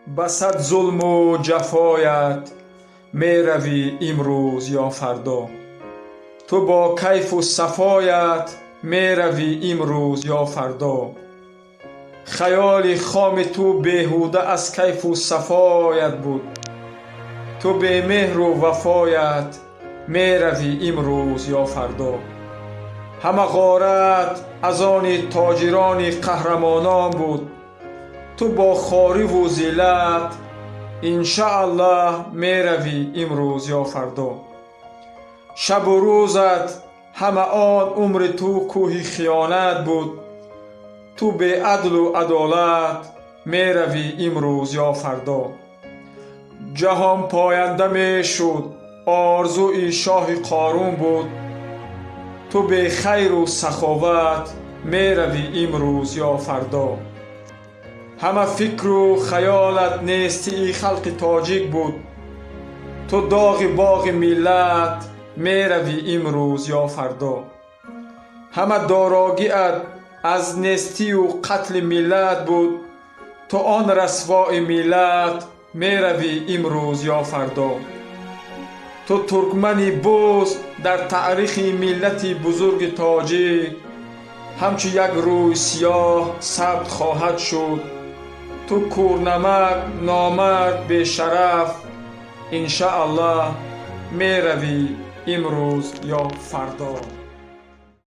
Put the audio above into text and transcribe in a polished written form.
Ба сад зулму ҷафоят меравӣ имрӯз ё фардо. Ту бо кайфу сафоят меравӣ имрӯз ё фардо. Хаёли хоми ту беҳуда аз кайфу сафоят буд. Ту бемеҳру вафоят меравӣ имрӯз ё фардо. Ҳама ғорат аз они тоҷирони қаҳрамонон буд. Ту бо хориву зиллат, иншааллоҳ, меравӣ имрӯз ё фардо. Шабу рӯзат, ҳама он умри ту кӯҳи хиёнат буд. Ту беадлу адолат меравӣ имрӯз ё фардо. Ҷаҳон поянда мешуд, орзуи шоҳи Қорун буд. Ту бехайру саховат меравӣ имрӯз ё фардо. Ҳама фикру хаёлат нестии халқи тоҷик буд. Ту доғи боғи миллат меравӣ имрӯз ё фардо. Ҳама дорогиат аз нестию қатли миллат буд. Ту он расвои миллат меравӣ имрӯз ё фардо. Ту туркмани буз дар таърихи миллати бузурги тоҷик ҳамчу як рӯи сиёҳ сабт хоҳад шуд. Ту кӯрнамак, номард, бешараф, иншааллоҳ, меравӣ имрӯз ё фардо.